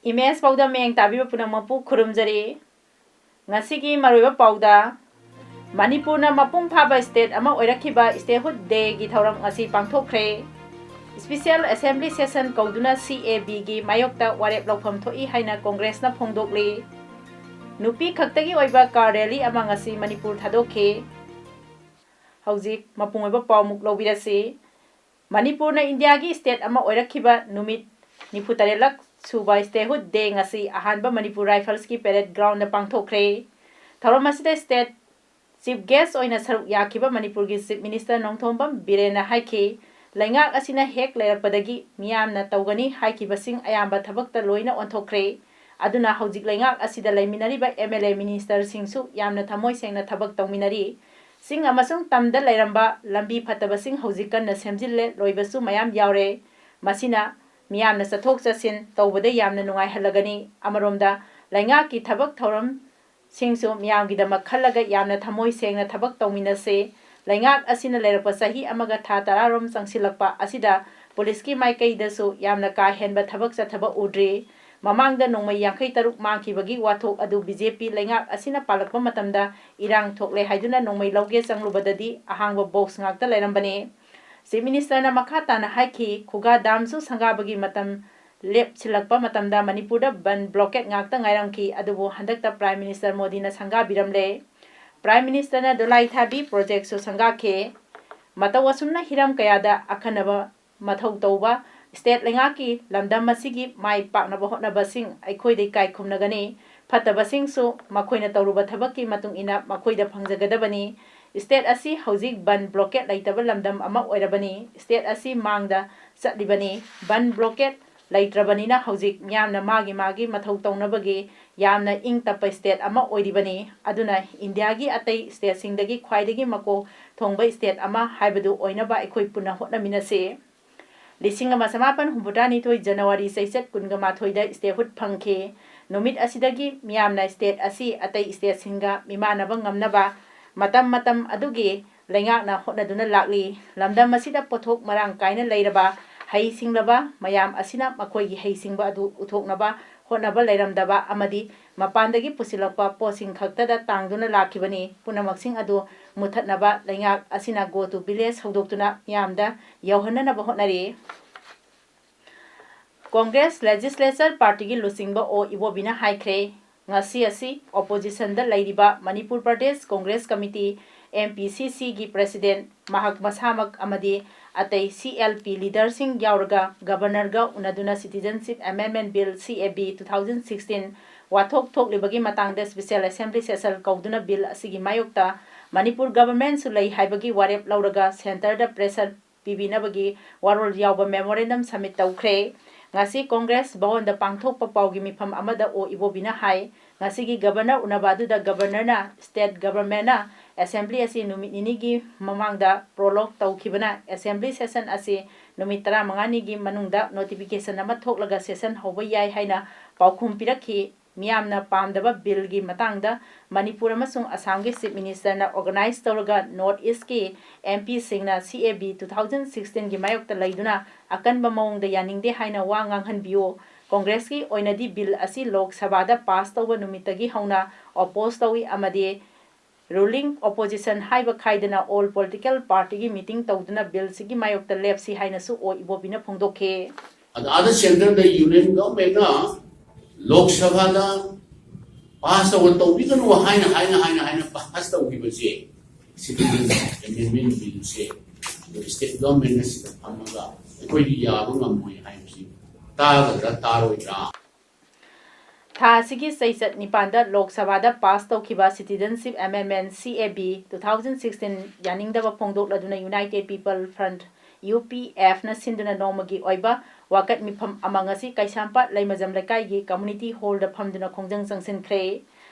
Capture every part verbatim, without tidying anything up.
Image ꯄꯥꯎꯗꯝ ꯃꯌꯦꯡ ꯇꯥꯕꯤꯕ ꯄꯨꯝꯅꯃꯛꯄꯨ ꯈꯨꯔꯨꯝꯖꯔꯤ꯫ ꯉꯁꯤꯒꯤ ꯃꯔꯨꯑꯣꯏꯕ ꯄꯥꯎꯗ, ꯃꯅꯤꯄꯨꯔꯅ ꯃꯄꯨꯡ ꯐꯥꯕ state ꯑꯃ ꯑꯣꯏꯔꯛꯈꯤꯕ Statehood Dayꯒꯤ ꯊꯧꯔꯝ ꯉꯁꯤ ꯄꯥꯡꯊꯣꯛꯈ꯭ꯔꯦ꯫ Special Assembly Session ꯀꯧꯗꯨꯅ CABꯒꯤ ꯃꯥꯌꯣꯛꯇ ꯋꯥꯔꯦꯞ ꯂꯧꯐꯝ ꯊꯣꯛꯏ ꯍꯥꯏꯅ ꯀꯣꯡꯒ꯭ꯔꯦꯁꯅ ꯐꯣꯡꯗꯣꯛꯂꯤ꯫ ꯅꯨꯄꯤ ꯈꯛꯇꯒꯤ ꯑꯣꯏꯕ car rally ꯑꯃ ꯉꯁꯤ ꯃꯅꯤꯄꯨꯔ ꯊꯥꯗꯣꯛꯈꯤ꯫ ꯍꯧꯖꯤꯛ ꯃꯄꯨꯡ ꯑꯣꯏꯕ ꯄꯥꯎꯃꯨꯛ ꯂꯧꯕꯤꯔꯁꯤ꯫ ꯃꯅꯤꯄꯨꯔꯅ ꯏꯟꯗꯤꯌꯥꯒꯤ state ꯑꯃ ꯑꯣꯏꯔꯛꯈꯤꯕ ꯅꯨꯃꯤꯠ ꯅꯤꯐꯨ ꯇꯔꯦꯠꯂꯛ ꯁꯨꯕ Statehood Day ꯉꯁꯤ ꯑꯍꯥꯟꯕ ꯃꯅꯤꯄꯨꯔ Riflesꯀꯤ parade groundꯗ ꯄꯥꯡꯊꯣꯛꯈ꯭ꯔꯦ꯫ ꯊꯧꯔꯝ ꯑꯁꯤꯗ state chief guest ꯑꯣꯏꯅ ꯁꯔꯨꯛ ꯌꯥꯈꯤꯕ ꯃꯅꯤꯄꯨꯔꯒꯤ Chief Minister ꯅꯣꯡꯊꯣꯝꯕꯝ ꯕꯤꯔꯦꯟꯅ ꯍꯥꯏꯈꯤ, ꯂꯩꯉꯥꯛ ꯑꯁꯤꯅ ꯍꯦꯛ ꯂꯩꯔꯛꯄꯗꯒꯤ ꯃꯤꯌꯥꯝꯅ ꯇꯧꯒꯅꯤ ꯍꯥꯏꯈꯤꯕꯁꯤꯡ ꯑꯌꯥꯝꯕ ꯊꯕꯛꯇ ꯂꯣꯏꯅ ꯑꯣꯟꯊꯣꯛꯈ꯭ꯔꯦ꯫ ꯑꯗꯨꯅ ꯍꯧꯖꯤꯛ ꯂꯩꯉꯥꯛ ꯑꯁꯤꯗ ꯂꯩꯃꯤꯟꯅꯔꯤꯕ MLA ministerꯁꯤꯡꯁꯨ ꯌꯥꯝꯅ ꯊꯃꯣꯏ ꯁꯦꯡꯅ ꯊꯕꯛ ꯇꯧꯃꯤꯟꯅꯔꯤ꯫ ꯆꯤꯡ ꯑꯃꯁꯨꯡ ꯇꯝꯗ ꯂꯩꯔꯝꯕ ꯂꯝꯕꯤ ꯐꯠꯇꯕꯁꯤꯡ ꯍꯧꯖꯤꯛ ꯀꯟꯅ ꯁꯦꯝꯖꯤꯜꯂꯦ, ꯂꯣꯏꯕꯁꯨ ꯃꯌꯥꯝ ꯌꯥꯎꯔꯦ꯫ ꯃꯁꯤꯅ ꯃꯤꯌꯥꯝꯅ ꯆꯠꯊꯣꯛ ꯆꯠꯁꯤꯟ ꯇꯧꯕꯗ ꯌꯥꯝꯅ ꯅꯨꯡꯉꯥꯏꯍꯜꯂꯒꯅꯤ꯫ ꯑꯃꯔꯣꯝꯗ, ꯂꯩꯉꯥꯛꯀꯤ ꯊꯕꯛ ꯊꯧꯔꯝꯁꯤꯡꯁꯨ ꯃꯤꯌꯥꯝꯒꯤꯗꯃꯛ ꯈꯜꯂꯒ ꯌꯥꯝꯅ ꯊꯃꯣꯏ ꯁꯦꯡꯅ ꯊꯕꯛ ꯇꯧꯃꯤꯟꯅꯁꯦ꯫ ꯂꯩꯉꯥꯛ ꯑꯁꯤꯅ ꯂꯩꯔꯛꯄ ꯆꯍꯤ ꯑꯃꯒ ꯊꯥ ꯇꯔꯥꯔꯣꯝ ꯆꯪꯁꯤꯜꯂꯛꯄ ꯑꯁꯤꯗ ꯄꯨꯂꯤꯁꯀꯤ ꯃꯥꯏꯀꯩꯗꯁꯨ ꯌꯥꯝꯅ ꯀꯥ ꯍꯦꯟꯕ ꯊꯕꯛ ꯆꯠꯊꯕ ꯎꯗ꯭ꯔꯤ꯫ ꯃꯃꯥꯡꯗ ꯅꯣꯡꯃꯩ ꯌꯥꯡꯈꯩ ꯇꯔꯨꯛ ꯃꯥꯡꯈꯤꯕꯒꯤ ꯋꯥꯊꯣꯛ ꯑꯗꯨ BJP ꯂꯩꯉꯥꯛ ꯑꯁꯤꯅ ꯄꯥꯜꯂꯛꯄ ꯃꯇꯝꯗ ꯏꯔꯥꯡ ꯊꯣꯛꯂꯦ ꯍꯥꯏꯗꯨꯅ ꯅꯣꯡꯃꯩ ꯂꯧꯒꯦ ꯆꯪꯂꯨꯕꯗꯗꯤ ꯑꯍꯥꯡꯕ box ꯉꯥꯛꯇ ꯂꯩꯔꯝꯕꯅꯤ꯫ Chief Ministerꯅ ꯃꯈꯥ ꯇꯥꯅ ꯍꯥꯏꯈꯤ, ꯈꯨꯒꯥ damꯁꯨ ꯁꯪꯒꯥꯕꯒꯤ ꯃꯇꯝ ꯂꯦꯞꯁꯤꯜꯂꯛꯄ ꯃꯇꯝꯗ ꯃꯅꯤꯄꯨꯔꯗ ꯕꯟ blockade ꯉꯥꯛꯇ ꯉꯥꯏꯔꯝꯈꯤ, ꯑꯗꯨꯕꯨ ꯍꯟꯗꯛꯇ Prime Minister ꯃꯣꯗꯤꯅ ꯁꯪꯒꯥꯕꯤꯔꯝꯂꯦ꯫ Prime Ministerꯅ ꯗꯣꯂꯥꯏ ꯊꯥꯕꯤ projectꯁꯨ ꯁꯪꯒꯥꯈꯤ꯫ ꯃꯇꯧ ꯑꯁꯨꯝꯅ ꯍꯤꯔꯝ ꯀꯌꯥꯗ ꯑꯈꯟꯅꯕ ꯃꯊꯧ ꯇꯧꯕ state ꯂꯩꯉꯥꯛꯀꯤ ꯂꯝꯗꯝ ꯑꯁꯤꯒꯤ ꯃꯥꯏ ꯄꯥꯛꯅꯕ ꯍꯣꯠꯅꯕꯁꯤꯡ ꯑꯩꯈꯣꯏꯗ ꯏꯀꯥꯏ ꯈꯨꯝꯅꯒꯅꯤ꯫ ꯐꯠꯇꯕꯁꯤꯡꯁꯨ ꯃꯈꯣꯏꯅ ꯇꯧꯔꯨꯕ ꯊꯕꯛꯀꯤ ꯃꯇꯨꯡ ꯏꯟꯅ ꯃꯈꯣꯏꯗ ꯐꯪꯖꯒꯗꯕꯅꯤ꯫ State ꯑꯁꯤ ꯍꯧꯖꯤꯛ ꯕꯟ blockade ꯂꯩꯇꯕ ꯂꯝꯗꯝ ꯑꯃ ꯑꯣꯏꯔꯕꯅꯤ꯫ State ꯑꯁꯤ ꯃꯥꯡꯗ ꯆꯠꯂꯤꯕꯅꯤ꯫ ꯕꯟ blockade ꯂꯩꯇ꯭ꯔꯕꯅꯤꯅ ꯍꯧꯖꯤꯛ ꯃꯤꯌꯥꯝꯅ ꯃꯥꯒꯤ ꯃꯥꯒꯤ ꯃꯊꯧ ꯇꯧꯅꯕꯒꯤ ꯌꯥꯝꯅ ꯏꯪ ꯇꯞꯄ state ꯑꯃ ꯑꯣꯏꯔꯤꯕꯅꯤ꯫ ꯑꯗꯨꯅ ꯏꯟꯗꯤꯌꯥꯒꯤ ꯑꯇꯩ stateꯁꯤꯡꯗꯒꯤ ꯈ꯭ꯋꯥꯏꯗꯒꯤ ꯃꯀꯣꯛ ꯊꯣꯡꯕ state ꯑꯃ ꯍꯥꯏꯕꯗꯨ ꯑꯣꯏꯅꯕ ꯑꯩꯈꯣꯏ ꯄꯨꯟꯅ ꯍꯣꯠꯅꯃꯤꯟꯅꯁꯤ꯫ ꯂꯤꯁꯤꯡ ꯑꯃ ꯆꯃꯥꯄꯟ ꯍꯨꯝꯐꯨꯇꯔꯥꯅꯤꯊꯣꯏ January ꯆꯩꯆꯠ ꯀꯨꯟꯒ ꯃꯥꯊꯣꯏꯗ statehood ꯐꯪꯈꯤ꯫ ꯅꯨꯃꯤꯠ ꯑꯁꯤꯗꯒꯤ ꯃꯤꯌꯥꯝꯅ state ꯑꯁꯤ ꯑꯇꯩ stateꯁꯤꯡꯒ ꯃꯤꯃꯥꯟꯅꯕ ꯉꯝꯅꯕ ꯃꯇꯝ ꯃꯇꯝ ꯑꯗꯨꯒꯤ ꯂꯩꯉꯥꯛꯅ ꯍꯣꯠꯅꯗꯨꯅ ꯂꯥꯛꯂꯤ꯫ ꯂꯝꯗꯝ ꯑꯁꯤꯗ ꯄꯣꯠꯊꯣꯛ ꯃꯔꯥꯡ ꯀꯥꯏꯅ ꯂꯩꯔꯕ, ꯍꯩꯁꯤꯡꯂꯕ ꯃꯌꯥꯝ ꯑꯁꯤꯅ ꯃꯈꯣꯏꯒꯤ ꯍꯩꯁꯤꯡꯕ ꯑꯗꯨ ꯎꯠꯊꯣꯛꯅꯕ ꯍꯣꯠꯅꯕ ꯂꯩꯔꯝꯗꯕ ꯑꯃꯗꯤ ꯃꯄꯥꯟꯗꯒꯤ ꯄꯨꯁꯤꯜꯂꯛꯄ ꯄꯣꯠꯁꯤꯡ ꯈꯛꯇꯗ ꯇꯥꯡꯗꯨꯅ ꯂꯥꯛꯈꯤꯕꯅꯤ꯫ ꯄꯨꯝꯅꯃꯛꯁꯤꯡ ꯑꯗꯨ ꯃꯨꯊꯠꯅꯕ ꯂꯩꯉꯥꯛ ꯑꯁꯤꯅ Go to Village ꯍꯧꯗꯣꯛꯇꯨꯅ ꯃꯤꯌꯥꯝꯗ ꯌꯧꯍꯟꯅꯅꯕ ꯍꯣꯠꯅꯔꯤ꯫ Congress Legislature Partyꯒꯤ ꯂꯨꯆꯤꯡꯕ ꯑꯣ ꯏꯕꯣꯕꯤꯅ ꯍꯥꯏꯈ꯭ꯔꯦ, ꯉꯁꯤ ꯑꯁꯤ oppositionꯗ ꯂꯩꯔꯤꯕ Manipur Pradesh Congress Committee, MPCCꯒꯤ President, ꯃꯍꯥꯛ ꯃꯁꯥꯃꯛ ꯑꯃꯗꯤ ꯑꯇꯩ CLP leaderꯁꯤꯡ ꯌꯥꯎꯔꯒ Governorꯒ ꯎꯅꯗꯨꯅ Citizenship Amendment Bill, CAB two thousand sixteen ꯋꯥꯊꯣꯛ ꯊꯣꯛꯂꯤꯕꯒꯤ ꯃꯇꯥꯡꯗ Special Assembly Session ꯀꯧꯗꯨꯅ bill ꯑꯁꯤꯒꯤ ꯃꯥꯌꯣꯛꯇ Manipur Governmentꯁꯨ ꯂꯩ ꯍꯥꯏꯕꯒꯤ ꯋꯥꯔꯦꯞ ꯂꯧꯔꯒ centreꯗ pressure ꯄꯤꯕꯤꯅꯕꯒꯤ ꯋꯥꯔꯣꯜ ꯌꯥꯎꯕ memorandum submit ꯇꯧꯈ꯭ꯔꯦ꯫ ꯉꯁꯤ Congress ꯚꯋꯟꯗ ꯄꯥꯡꯊꯣꯛꯄ ꯄꯥꯎꯒꯤ ꯃꯤꯐꯝ ꯑꯃꯗ ꯑꯣ ꯏꯕꯣꯕꯤꯅ ꯍꯥꯏ, ꯉꯁꯤꯒꯤ Governor ꯎꯅꯕ ꯑꯗꯨꯗ Governorꯅ state governmentꯅ assembly ꯑꯁꯤ ꯅꯨꯃꯤꯠ ꯅꯤꯅꯤꯒꯤ ꯃꯃꯥꯡꯗ prorogue ꯇꯧꯈꯤꯕꯅ assembly session ꯑꯁꯤ ꯅꯨꯃꯤꯠ ꯇꯔꯥꯃꯉꯥꯅꯤꯒꯤ ꯃꯅꯨꯡꯗ notification ꯑꯃ ꯊꯣꯛꯂꯒ session ꯍꯧꯕ ꯌꯥꯏ ꯍꯥꯏꯅ ꯄꯥꯎꯈꯨꯝ ꯄꯤꯔꯛꯈꯤ꯫ ꯃꯤꯌꯥꯝꯅ ꯄꯥꯝꯗꯕ billꯒꯤ ꯃꯇꯥꯡꯗ ꯃꯅꯤꯄꯨꯔ ꯑꯃꯁꯨꯡ ꯑꯁꯥꯝꯒꯤ Chief Ministerꯅ organize ꯇꯧꯔꯒ North Eastꯀꯤ MPꯁꯤꯡꯅ CAB two thousand sixteenꯒꯤ ꯃꯥꯌꯣꯛꯇ ꯂꯩꯗꯨꯅ ꯑꯀꯟꯕ ꯃꯑꯣꯡꯗ ꯌꯥꯅꯤꯡꯗꯦ ꯍꯥꯏꯅ ꯋꯥ ꯉꯥꯡꯍꯟꯕꯤꯌꯨ꯫ Congressꯀꯤ ꯑꯣꯏꯅꯗꯤ bill ꯑꯁꯤ Lok Sabhaꯗ pass ꯇꯧꯕ ꯅꯨꯃꯤꯠꯇꯒꯤ ꯍꯧꯅ oppose ꯇꯧꯏ ꯑꯃꯗꯤ ruling opposition ꯍꯥꯏꯕ ꯈꯥꯏꯗꯅ all political partyꯒꯤ meeting ꯇꯧꯗꯨꯅ billꯁꯤꯒꯤ ꯃꯥꯌꯣꯛꯇ ꯂꯦꯞꯁꯤ ꯍꯥꯏꯅꯁꯨ ꯑꯣ ꯏꯕꯣꯕꯤꯅ ꯐꯣꯡꯗꯣꯛꯈꯤ꯫ ꯑꯗ ꯑꯥꯗ centreꯗ Union Governmentꯅ Lok Sabhaꯗ pass ꯇꯧꯕ ꯇꯧꯕꯤꯒꯅꯨ ꯍꯥꯏꯅ, ꯍꯥꯏꯅ, ꯍꯥꯏꯅ, ꯍꯥꯏꯅ pass ꯇꯧꯈꯤꯕꯁꯦ, Citizenship Amendment Billꯁꯦ, ꯑꯗꯨ state governmentꯅ ꯁꯤꯗ ꯐꯝꯃꯒ ꯑꯩꯈꯣꯏꯗꯤ ꯌꯥꯕ ꯉꯝꯃꯣꯏ ꯍꯥꯏꯕꯁꯤ ꯇꯥꯒꯗ꯭ꯔꯥ, ꯇꯥꯔꯣꯏꯗ꯭ꯔꯥ? ꯊꯥ ꯑꯁꯤꯒꯤ ꯆꯩꯆꯠ ꯅꯤꯄꯥꯟꯗ Lok Sabhaꯗ pass ꯇꯧꯈꯤꯕ Citizenship Amendment, CAB, two thousand sixteen ꯌꯥꯅꯤꯡꯗꯕ ꯐꯣꯡꯗꯣꯛꯂꯗꯨꯅ United People Front, UPFꯅ ꯁꯤꯟꯗꯨꯅ ꯅꯣꯡꯃꯒꯤ ꯑꯣꯏꯕ ꯋꯥꯀꯠ ꯃꯤꯐꯝ ꯑꯃ ꯉꯁꯤ ꯀꯩꯁꯥꯝꯄꯥꯠ ꯂꯩꯃꯖꯝ ꯂꯩꯀꯥꯏꯒꯤ community hall ꯗ ꯐꯝꯗꯨꯅ ꯈꯣꯡꯖꯪ ꯆꯪꯁꯤꯟꯈ꯭ꯔꯦ꯫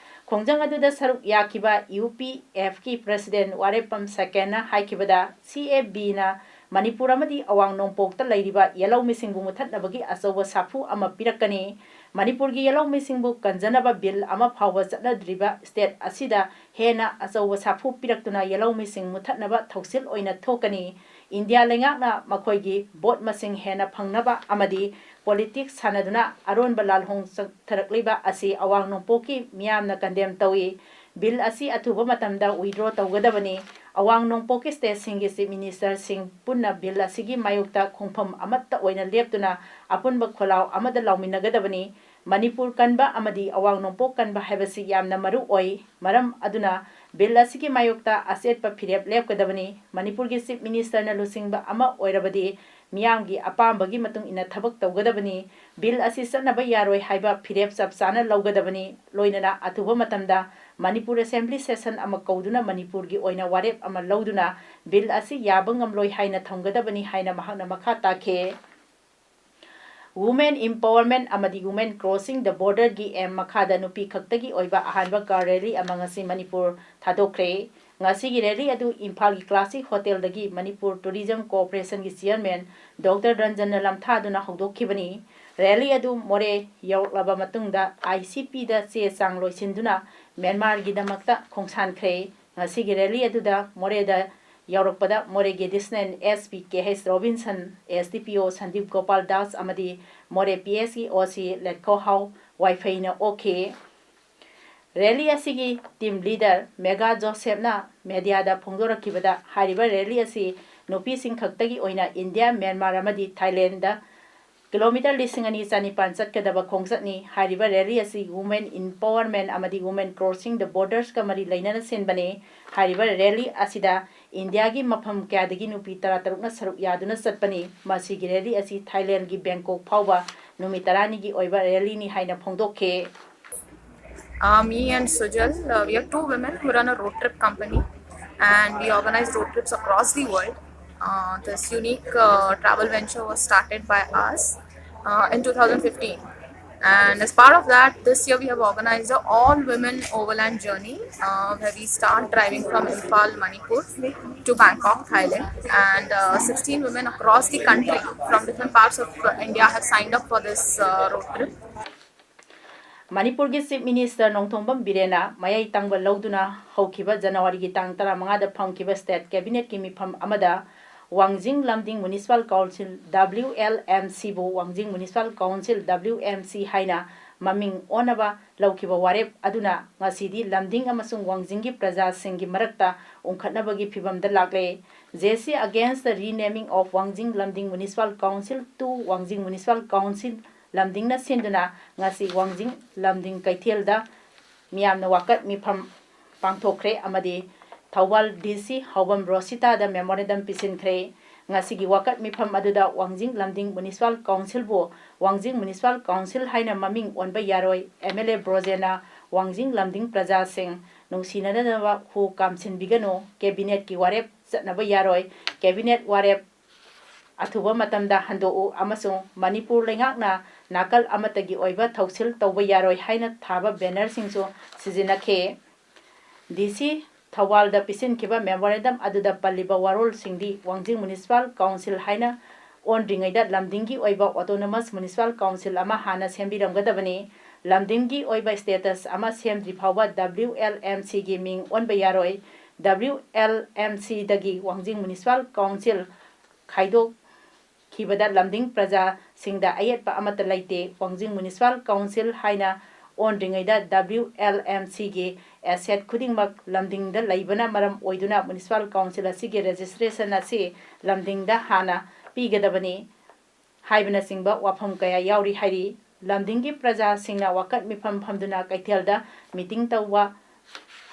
ꯈꯣꯡꯖꯪ ꯑꯗꯨꯗ ꯁꯔꯨꯛ ꯌꯥꯈꯤꯕ UPF ꯀꯤ president ꯋꯥꯔꯦꯞꯄꯝ ꯁꯦꯀꯦꯟꯅ ꯍꯥꯏꯈꯤꯕꯗ, CAB ꯅ ꯃꯅꯤꯄꯨꯔ ꯑꯃꯗꯤ ꯑꯋꯥꯡ ꯅꯣꯡꯄꯣꯛꯇ ꯂꯩꯔꯤꯕ ꯌꯦꯜꯍꯧꯃꯤꯁꯤꯡꯕꯨ ꯃꯨꯊꯠꯅꯕꯒꯤ ꯑꯆꯧꯕ ꯁꯥꯐꯨ ꯑꯃ ꯄꯤꯔꯛꯀꯅꯤ꯫ ꯃꯅꯤꯄꯨꯔꯒꯤ ꯌꯦꯜꯍꯧꯃꯤꯁꯤꯡꯕꯨ ꯀꯟꯖꯅꯕ bill ꯑꯃ ꯐꯥꯎꯕ ꯆꯠꯅꯗ꯭ꯔꯤꯕ state ꯑꯁꯤꯗ ꯍꯦꯟꯅ ꯑꯆꯧꯕ ꯁꯥꯐꯨ ꯄꯤꯔꯛꯇꯨꯅ ꯌꯦꯜꯍꯧꯃꯤꯁꯤꯡ ꯃꯨꯊꯠꯅꯕ ꯊꯧꯁꯤꯜ ꯑꯣꯏꯅ ꯊꯣꯛꯀꯅꯤ꯫ ꯏꯟꯗꯤꯌꯥ ꯂꯩꯉꯥꯛꯅ ꯃꯈꯣꯏꯒꯤ vote ꯃꯁꯤꯡ ꯍꯦꯟꯅ ꯐꯪꯅꯕ ꯑꯃꯗꯤ politics ꯁꯥꯟꯅꯗꯨꯅ ꯑꯔꯣꯟꯕ ꯂꯥꯜꯍꯣꯡ ꯆꯠꯊꯔꯛꯂꯤꯕ ꯑꯁꯤ ꯑꯋꯥꯡ ꯅꯣꯡꯄꯣꯛꯀꯤ ꯃꯤꯌꯥꯝꯅ condemn ꯇꯧꯏ꯫ Bill ꯑꯁꯤ ꯑꯊꯨꯕ ꯃꯇꯝꯗ withdraw ꯇꯧꯒꯗꯕꯅꯤ꯫ ꯑꯋꯥꯡ ꯅꯣꯡꯄꯣꯛꯀꯤ state ꯁꯤꯡꯒꯤ chief minister ꯁꯤꯡ ꯄꯨꯟꯅ bill ꯑꯁꯤꯒꯤ ꯃꯥꯌꯣꯛꯇ ꯈꯣꯡꯐꯝ ꯑꯃꯠꯇ ꯑꯣꯏꯅ ꯂꯦꯞꯇꯨꯅ ꯑꯄꯨꯟꯕ ꯈꯣꯜꯂꯥꯎ ꯑꯃꯗ ꯂꯥꯎꯃꯤꯟꯅꯒꯗꯕꯅꯤ꯫ ꯃꯅꯤꯄꯨꯔ ꯀꯟꯕ ꯑꯃꯗꯤ ꯑꯋꯥꯡ ꯅꯣꯡꯄꯣꯛ ꯀꯟꯕ ꯍꯥꯏꯕꯁꯤ ꯌꯥꯝꯅ ꯃꯔꯨ ꯑꯣꯏ꯫ ꯃꯔꯝ ꯑꯗꯨꯅ bill ꯑꯁꯤꯒꯤ ꯃꯥꯌꯣꯛꯇ ꯑꯆꯦꯠꯄ ꯐꯤꯔꯦꯞ ꯂꯦꯞꯀꯗꯕꯅꯤ꯫ ꯃꯅꯤꯄꯨꯔꯒꯤ chief minister ꯅ ꯂꯨꯆꯤꯡꯕ ꯑꯃ ꯑꯣꯏꯔꯕꯗꯤ ꯃꯤꯌꯥꯝꯒꯤ ꯑꯄꯥꯝꯕꯒꯤ ꯃꯇꯨꯡ ꯏꯟꯅ ꯊꯕꯛ ꯇꯧꯒꯗꯕꯅꯤ꯫ Bill ꯑꯁꯤ ꯆꯠꯅꯕ ꯌꯥꯔꯣꯏ ꯍꯥꯏꯕ ꯐꯤꯔꯦꯞ ꯆꯞ ꯆꯥꯅ ꯂꯧꯒꯗꯕꯅꯤ꯫ ꯂꯣꯏꯅꯅ ꯑꯊꯨꯕ ꯃꯇꯝꯗ ꯃꯅꯤꯄꯨꯔ assembly session ꯑꯃ ꯀꯧꯗꯨꯅ ꯃꯅꯤꯄꯨꯔꯒꯤ ꯑꯣꯏꯅ ꯋꯥꯔꯦꯞ ꯑꯃ ꯂꯧꯗꯨꯅ bill ꯑꯁꯤ ꯌꯥꯕ ꯉꯝꯂꯣꯏ ꯍꯥꯏꯅ ꯊꯝꯒꯗꯕꯅꯤ ꯍꯥꯏꯅ ꯃꯍꯥꯛꯅ ꯃꯈꯥ ꯇꯥꯈꯤ꯫ Women empowerment ꯑꯃꯗꯤ women crossing the border ꯒꯤ aim ꯃꯈꯥꯗ ꯅꯨꯄꯤ ꯈꯛꯇꯒꯤ ꯑꯣꯏꯕ ꯑꯍꯥꯟꯕ car rally ꯑꯃ ꯉꯁꯤ ꯃꯅꯤꯄꯨꯔ ꯊꯥꯗꯣꯛꯈ꯭ꯔꯦ꯫ ꯉꯁꯤꯒꯤ rally ꯑꯗꯨ ꯏꯝꯐꯥꯜꯒꯤ Classic Hotel ꯗꯒꯤ ꯃꯅꯤꯄꯨꯔ Tourism Corporation ꯒꯤ chairman Doctor ꯔꯟꯖꯟꯅ ꯂꯝꯊꯥꯗꯨꯅ ꯍꯧꯗꯣꯛꯈꯤꯕꯅꯤ꯫ Rally ꯑꯗꯨ ꯃꯣꯔꯦ ꯌꯧꯔꯛꯂꯕ ꯃꯇꯨꯡꯗ ICP ꯗ ꯆꯦ ꯆꯥꯡ ꯂꯣꯏꯁꯤꯟꯗꯨꯅ ꯃ꯭ꯌꯥꯟꯃꯥꯔꯒꯤꯗꯃꯛꯇ ꯈꯣꯡꯁꯥꯟꯈ꯭ꯔꯦ꯫ ꯉꯁꯤꯒꯤ rally ꯑꯗꯨꯗ ꯃꯣꯔꯦꯗ ꯌꯧꯔꯛꯄꯗ ꯃꯣꯔꯦꯒꯤ Additional SP K H Robinson, SDPO Sandip Gopal Das ꯑꯃꯗꯤ ꯃꯣꯔꯦ PSꯀꯤ OC ꯂꯦꯠꯈꯣꯍꯥꯎ ꯋꯥꯏꯐꯩꯅ ꯑꯣꯛꯈꯤ꯫ Rally ꯑꯁꯤꯒꯤ team leader ꯃꯦꯒꯥ ꯖꯣꯁꯦꯞꯅ mediaꯗ ꯐꯣꯡꯗꯣꯔꯛꯈꯤꯕꯗ, ꯍꯥꯏꯔꯤꯕ rally ꯑꯁꯤ ꯅꯨꯄꯤꯁꯤꯡ ꯈꯛꯇꯒꯤ ꯑꯣꯏꯅ ꯏꯟꯗꯤꯌꯥ, ꯃ꯭ꯌꯥꯟꯃꯥꯔ ꯑꯃꯗꯤ ꯊꯥꯏꯂꯦꯟꯗ kilometre ꯂꯤꯁꯤꯡ ꯑꯅꯤ ꯆꯅꯤꯄꯥꯟ ꯆꯠꯀꯗꯕ ꯈꯣꯡꯆꯠꯅꯤ꯫ ꯍꯥꯏꯔꯤꯕ rally ꯑꯁꯤ women empowerment ꯑꯃꯗꯤ women crossing the borders ꯀ ꯃꯔꯤ ꯂꯩꯅꯅ ꯁꯤꯟꯕꯅꯤ꯫ ꯍꯥꯏꯔꯤꯕ rally ꯑꯁꯤꯗ ꯏꯟꯗꯤꯌꯥꯒꯤ ꯃꯐꯝ ꯀꯌꯥꯗꯒꯤ ꯅꯨꯄꯤ ꯇꯔꯥꯇꯔꯨꯛꯅ ꯁꯔꯨꯛ ꯌꯥꯗꯨꯅ ꯆꯠꯄꯅꯤ꯫ ꯃꯁꯤꯒꯤ rally ꯑꯁꯤ ꯊꯥꯏꯂꯦꯟꯒꯤ ꯕꯦꯡꯀꯣꯛ ꯐꯥꯎꯕ ꯅꯨꯃꯤꯠ ꯇꯔꯥꯅꯤꯒꯤ ꯑꯣꯏꯕ rally ꯅꯤ ꯍꯥꯏꯅ ꯐꯣꯡꯗꯣꯛꯈꯤ꯫ Uh, me and Sujal, uh, we are two women who run a road trip company, and we organize road trips across the world. Uh, this unique uh, travel venture was started by us uh, in two thousand fifteen. And as part of that, this year we have organized a all women overland journey uh, where we start driving from Imphal, Manipur to Bangkok, Thailand. And uh, sixteen women across the country from different parts of uh, India have signed up for this uh, road trip. ꯃꯅꯤꯄꯨꯔꯒꯤ Chief Minister Nongthombam ꯕꯤꯔꯦꯟꯅ ꯃꯌꯥꯏ ꯇꯪꯕ ꯂꯧꯗꯨꯅ ꯍꯧꯈꯤꯕ ꯖꯅꯋꯥꯔꯤꯒꯤ ꯇꯥꯡ ꯇꯔꯥꯃꯉꯥꯗ ꯐꯝꯈꯤꯕ State Cabinetꯀꯤ ꯃꯤꯐꯝ ꯑꯃꯗ ꯋꯥꯡꯖꯤꯡ ꯂꯝꯗꯤꯡ Municipal Council, WLMCꯕꯨ ꯋꯥꯡꯖꯤꯡ Municipal Council, WMC ꯍꯥꯏꯅ ꯃꯃꯤꯡ ꯑꯣꯟꯅꯕ ꯂꯧꯈꯤꯕ ꯋꯥꯔꯦꯞ ꯑꯗꯨꯅ ꯉꯁꯤꯗꯤ ꯂꯝꯗꯤꯡ ꯑꯃꯁꯨꯡ ꯋꯥꯡꯖꯤꯡꯒꯤ ꯄ꯭ꯔꯖꯥꯁꯤꯡꯒꯤ ꯃꯔꯛꯇ ꯎꯪꯈꯠꯅꯕꯒꯤ ꯐꯤꯚꯝꯗ ꯂꯥꯛꯂꯦ꯫ J C against the renaming of Wangjing Lumding Municipal Council to Wangjing Municipal Council ꯂꯝꯗꯤꯡꯅ ꯁꯤꯟꯗꯨꯅ ꯉꯁꯤ ꯋꯥꯡꯖꯤꯡ ꯂꯝꯗꯤꯡ ꯀꯩꯊꯦꯜꯗ ꯃꯤꯌꯥꯝꯅ ꯋꯥꯀꯠ ꯃꯤꯐꯝ ꯄꯥꯡꯊꯣꯛꯈ꯭ꯔꯦ ꯑꯃꯗꯤ ꯊꯧꯕꯥꯜ DC ꯍꯥꯎꯕꯝ ꯔꯣꯁꯤꯇꯥꯗ memorandum ꯄꯤꯁꯤꯟꯈ꯭ꯔꯦ꯫ ꯉꯁꯤꯒꯤ ꯋꯥꯀꯠ ꯃꯤꯐꯝ ꯑꯗꯨꯗ ꯋꯥꯡꯖꯤꯡ ꯂꯝꯗꯤꯡ Municipal Councilꯕꯨ ꯋꯥꯡꯖꯤꯡ Municipal Council ꯍꯥꯏꯅ ꯃꯃꯤꯡ ꯑꯣꯟꯕ ꯌꯥꯔꯣꯏ, MLA ꯕ꯭ꯔꯣꯖꯦꯟꯅ ꯋꯥꯡꯖꯤꯡ ꯂꯝꯗꯤꯡ ꯄ꯭ꯔꯖꯥꯁꯤꯡ ꯅꯨꯡꯁꯤꯅꯗꯅꯕ ꯈꯨ ꯀꯥꯝꯁꯤꯟꯕꯤꯒꯅꯨ, Cabinetꯀꯤ ꯋꯥꯔꯦꯞ ꯆꯠꯅꯕ ꯌꯥꯔꯣꯏ, Cabinet ꯋꯥꯔꯦꯞ ꯑꯊꯨꯕ ꯃꯇꯝꯗ ꯍꯟꯗꯣꯛꯎ ꯑꯃꯁꯨꯡ ꯃꯅꯤꯄꯨꯔ ꯂꯩꯉꯥꯛꯅ ꯅꯥꯀꯜ ꯑꯃꯠꯇꯒꯤ ꯑꯣꯏꯕ ꯊꯧꯁꯤꯜ ꯇꯧꯕ ꯌꯥꯔꯣꯏ ꯍꯥꯏꯅ ꯊꯥꯕ bannerꯁꯤꯡꯁꯨ ꯁꯤꯖꯤꯟꯅꯈꯤ꯫ DC ꯊꯧꯕꯥꯜꯗ ꯄꯤꯁꯤꯟꯈꯤꯕ memorandum ꯑꯗꯨꯗ ꯄꯜꯂꯤꯕ ꯋꯥꯔꯣꯜꯁꯤꯡꯗꯤ ꯋꯥꯡꯖꯤꯡ Municipal Council ꯍꯥꯏꯅ ꯑꯣꯟꯗ꯭ꯔꯤꯉꯩꯗ ꯂꯝꯗꯤꯡꯒꯤ ꯑꯣꯏꯕ Autonomous Municipal Council ꯑꯃ ꯍꯥꯟꯅ ꯁꯦꯝꯕꯤꯔꯝꯒꯗꯕꯅꯤ꯫ ꯂꯝꯗꯤꯡꯒꯤ ꯑꯣꯏꯕ status ꯑꯃ ꯁꯦꯝꯗ꯭ꯔꯤ ꯐꯥꯎꯕ WLMCꯒꯤ ꯃꯤꯡ ꯑꯣꯟꯕ ꯌꯥꯔꯣꯏ꯫ WLMCꯗꯒꯤ ꯋꯥꯡꯖꯤꯡ Municipal Council ꯈꯥꯏꯗꯣꯛꯈꯤꯕꯗ ꯂꯝꯗꯤꯡ ꯄ꯭ꯔꯖꯥꯁꯤꯡꯗ ꯑꯌꯦꯠꯄ ꯑꯃꯠꯇ ꯂꯩꯇꯦ꯫ ꯋꯥꯡꯖꯤꯡ Municipal Council ꯍꯥꯏꯅ ꯑꯣꯟꯗ꯭ꯔꯤꯉꯩꯗ WLMCꯒꯤ asset ꯈꯨꯗꯤꯡꯃꯛ ꯂꯝꯗꯤꯡꯗ ꯂꯩꯕꯅ ꯃꯔꯝ ꯑꯣꯏꯗꯨꯅ Municipal Council ꯑꯁꯤꯒꯤ registration ꯑꯁꯤ ꯂꯝꯗꯤꯡꯗ ꯍꯥꯟꯅ ꯄꯤꯒꯗꯕꯅꯤ ꯍꯥꯏꯕꯅꯆꯤꯡꯕ ꯋꯥꯐꯝ ꯀꯌꯥ ꯌꯥꯎꯔꯤ ꯍꯥꯏꯔꯤ꯫ ꯂꯝꯗꯤꯡꯒꯤ ꯄ꯭ꯔꯖꯥꯁꯤꯡꯅ ꯋꯥꯀꯠ ꯃꯤꯐꯝ ꯐꯝꯗꯨꯅ ꯀꯩꯊꯦꯜꯗ meeting ꯇꯧꯕ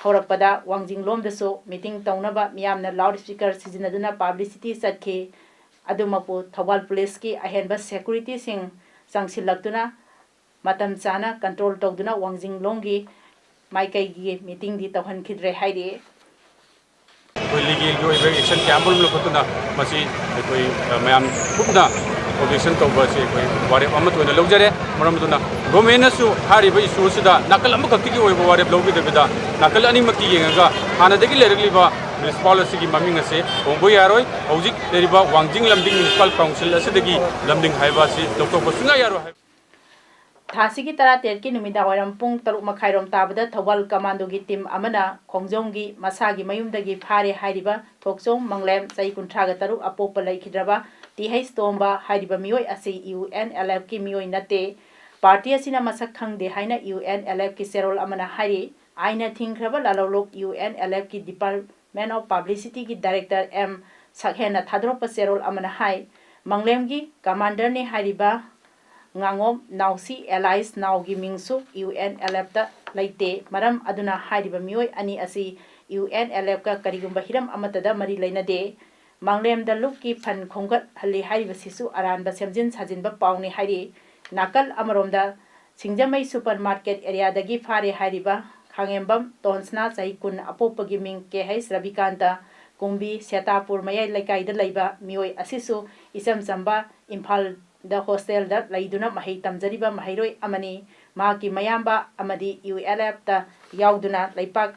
ꯍꯧꯔꯛꯄꯗ ꯋꯥꯡꯖꯤꯡꯂꯣꯝꯗꯁꯨ meeting ꯇꯧꯅꯕ ꯃꯤꯌꯥꯝꯅ loud speaker ꯁꯤꯖꯤꯟꯅꯗꯨꯅ publicity ꯆꯠꯈꯤ꯫ ꯑꯗꯨꯃꯛꯄꯨ ꯊꯧꯕꯥꯜ policeꯀꯤ ꯑꯍꯦꯟꯕ securityꯁꯤꯡ ꯆꯪꯁꯤꯜꯂꯛꯇꯨꯅ ꯃꯇꯝ ꯆꯥꯅ control ꯇꯧꯗꯨꯅ ꯋꯥꯡꯖꯤꯡꯂꯣꯝꯒꯤ ꯃꯥꯏꯀꯩꯒꯤ meetingꯗꯤ ꯇꯧꯍꯟꯈꯤꯗ꯭ꯔꯦ ꯍꯥꯏꯔꯤ꯫ ꯑꯩꯈꯣꯏ ꯂꯤꯒꯦꯜꯒꯤ ꯑꯣꯏꯕ ꯑꯦꯛꯁꯟ ꯀꯌꯥ ꯑꯃꯔꯣꯝ ꯂꯧꯈꯠꯇꯨꯅ ꯃꯁꯤ ꯑꯩꯈꯣꯏ, ꯑ, ꯃꯌꯥꯝ ꯄꯨꯟꯅ ꯑꯣꯕꯖꯦꯛꯁꯟ ꯇꯧꯕ ꯑꯁꯤ ꯑꯩꯈꯣꯏ ꯋꯥꯔꯦꯞ ꯑꯃꯠꯇ ꯑꯣꯏꯅ ꯂꯧꯖꯔꯦ꯫ ꯃꯔꯝ ꯑꯗꯨꯅ ꯒꯣꯔꯃꯦꯟꯅꯁꯨ ꯍꯥꯏꯔꯤꯕ ꯏꯁꯨ ꯑꯁꯤꯗ ꯅꯥꯀꯜ ꯑꯃꯈꯛꯇꯒꯤ ꯑꯣꯏꯕ ꯋꯥꯔꯦꯞ ꯂꯧꯕꯤꯗꯕꯤꯗ ꯅꯥꯀꯜ ꯑꯅꯤꯃꯛꯀꯤ ꯌꯦꯡꯉꯒ ꯍꯥꯟꯅꯗꯒꯤ ꯂꯩꯔꯛꯂꯤꯕ ꯃ꯭ꯌꯨꯅꯤꯁꯤꯄꯥꯜ ꯑꯁꯤꯒꯤ ꯃꯃꯤꯡ ꯑꯁꯤ ꯍꯣꯡꯕ ꯌꯥꯔꯣꯏ꯫ ꯍꯧꯖꯤꯛ ꯂꯩꯔꯤꯕ ꯋꯥꯡꯖꯤꯡ ꯂꯝꯗꯤꯡ ꯃ꯭ꯌꯨꯅꯤꯁꯤꯄꯥꯜ ꯀꯥꯎꯟꯁꯤꯜ ꯑꯁꯤꯗꯒꯤ ꯂꯝꯗꯤꯡ ꯍꯥꯏꯕ ꯑꯁꯤ ꯂꯧꯊꯣꯛꯄ ꯁꯨꯡꯌꯥ ꯌꯥꯔꯣꯏ ꯍꯥꯏꯕ꯫ ꯊꯥꯁꯤꯒꯤ ꯇꯔꯥꯇꯔꯦꯠꯀꯤ ꯅꯨꯃꯤꯗꯥꯡꯋꯥꯏꯔꯝ ꯄꯨꯡ ꯇꯔꯨꯛ ꯃꯈꯥꯏꯔꯣꯝ ꯇꯥꯕꯗ ꯊꯧꯕꯥꯜ ꯀꯃꯥꯟꯗꯣꯒꯤ ꯇꯤꯝ ꯑꯃꯅ ꯈꯣꯡꯖꯣꯝꯒꯤ ꯃꯁꯥꯒꯤ ꯃꯌꯨꯝꯗꯒꯤ ꯐꯥꯔꯦ ꯍꯥꯏꯔꯤꯕ ꯊꯣꯛꯆꯣꯝ ꯃꯪꯂꯦꯝ, ꯆꯍꯤ ꯀꯨꯟꯊ꯭ꯔꯥꯒ ꯇꯔꯨꯛ, ꯑꯄꯣꯛꯄ ꯂꯩꯈꯤꯗ꯭ꯔꯕ ꯇꯤ ꯍꯩꯆ ꯇꯣꯝꯕ ꯍꯥꯏꯔꯤꯕ ꯃꯤꯑꯣꯏ ꯑꯁꯤ ꯌꯨ ꯑꯦꯟ ꯑꯦꯜ ꯑꯦꯐꯀꯤ ꯃꯤꯑꯣꯏ ꯅꯠꯇꯦ, ꯄꯥꯔꯇꯤ ꯑꯁꯤꯅ ꯃꯁꯛ ꯈꯪꯗꯦ ꯍꯥꯏꯅ ꯌꯨ ꯑꯦꯟ ꯑꯦꯜ ꯑꯦꯐꯀꯤ ꯆꯦꯔꯣꯜ ꯑꯃꯅ ꯍꯥꯏꯔꯤ꯫ ꯑꯥꯏꯟꯅ ꯊꯤꯡꯈ꯭ꯔꯕ ꯂꯥꯂꯧꯂꯨꯞ U N L F department of ꯄꯕ꯭ꯂꯤꯁꯤꯇꯤꯒꯤ ꯗꯥꯏꯔꯦꯛꯇꯔ ꯑꯦꯝ ꯁꯛꯍꯦꯟꯅ ꯊꯥꯗꯣꯔꯛꯄ ꯆꯦꯔꯣꯜ ꯑꯃꯅ ꯍꯥꯏ, ꯃꯪꯂꯦꯝꯒꯤ ꯀꯃꯥꯟꯗꯔꯅꯤ ꯍꯥꯏꯔꯤꯕ ꯉꯥꯉꯣꯝ ꯅꯥꯎꯁꯤ ꯑꯦꯂꯥꯏꯁ ꯅꯥꯎꯒꯤ ꯃꯤꯡꯁꯨ ꯌꯨ ꯑꯦꯟ ꯑꯦꯜ ꯑꯦꯐꯇ ꯂꯩꯇꯦ꯫ ꯃꯔꯝ ꯑꯗꯨꯅ ꯍꯥꯏꯔꯤꯕ ꯃꯤꯑꯣꯏ ꯑꯅꯤ ꯑꯁꯤ ꯌꯨ ꯑꯦꯟ ꯑꯦꯜ ꯑꯦꯐꯀ ꯀꯔꯤꯒꯨꯝꯕ ꯍꯤꯔꯝ ꯑꯃꯠꯇꯗ ꯃꯔꯤ ꯂꯩꯅꯗꯦ꯫ ꯃꯪꯂꯦꯝꯗ ꯂꯨꯞꯀꯤ ꯐꯟ ꯈꯣꯝꯒꯠꯍꯜꯂꯤ ꯍꯥꯏꯔꯤꯕꯁꯤꯁꯨ ꯑꯔꯥꯟꯕ ꯁꯦꯝꯖꯤꯟ ꯁꯥꯖꯤꯟꯕ ꯄꯥꯎꯅꯤ ꯍꯥꯏꯔꯤ꯫ ꯅꯥꯀꯜ ꯑꯃꯔꯣꯝꯗ, ꯁꯤꯡꯖꯃꯩ ꯁꯨꯄꯔ ꯃꯥꯔꯀꯦꯠ ꯑꯦꯔꯤꯌꯥꯗꯒꯤ ꯐꯥꯔꯦ ꯍꯥꯏꯔꯤꯕ ꯈꯥꯉꯦꯝꯕꯝ ꯇꯣꯟꯁꯅꯥ, ꯆꯍꯤ ꯀꯨꯟ, ꯑꯄꯣꯛꯄꯒꯤ ꯃꯤꯡ ꯀꯦ ꯍꯩꯆ ꯔꯕꯤꯀꯥꯟꯇ, ꯀꯨꯝꯕꯤ ꯁꯦꯇꯥꯄꯨꯔ ꯃꯌꯥꯏ ꯂꯩꯀꯥꯏꯗ ꯂꯩꯕ ꯃꯤꯑꯣꯏ ꯑꯁꯤꯁꯨ ꯏꯆꯝ ꯆꯝꯕ ꯏꯝꯐꯥꯜꯗ ꯍꯣꯁꯇꯦꯜꯗ ꯂꯩꯗꯨꯅ ꯃꯍꯩ ꯇꯝꯖꯔꯤꯕ ꯃꯍꯩꯔꯣꯏ ꯑꯃꯅꯤ꯫ ꯃꯍꯥꯛꯀꯤ ꯃꯌꯥꯝꯕ ꯑꯃꯗꯤ ꯌꯨ ꯑꯦꯜ ꯑꯦꯐꯇ ꯌꯥꯎꯗꯨꯅ ꯂꯩꯄꯥꯛ